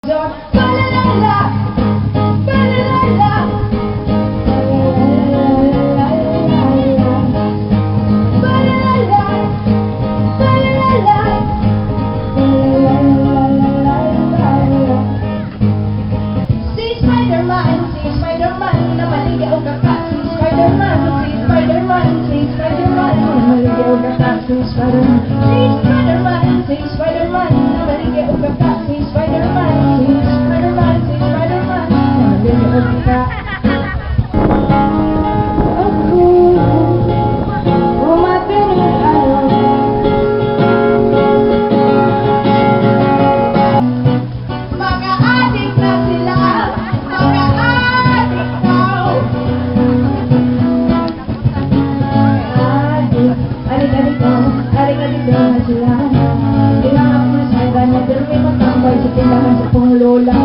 John. Ba-la-la-la, ba-la-la-la, ba-la-la-la-la-la. Ba-la-la-la, ba-la-la-la, ba-la-la-la-la-la-la. Si Spider-Man, si Spider-Man, namaligya og kaka. Si Spider-Man, si Spider-Man, si Spider-Man, namaligya og kaka. Si Spider-Man, si Spider-Man, si Spider-Man, namaligya og kaka. Si Spider-Man, si Spider-Man, si Spider-Man, namaligya og kaka. Ako, umatinag. Mga adik na sila, mga adik daw. Adik, adik, adik daw, adik, adik daw na sila. Ilang ako sa na pirmi matambay sa tindahan sa pong lola.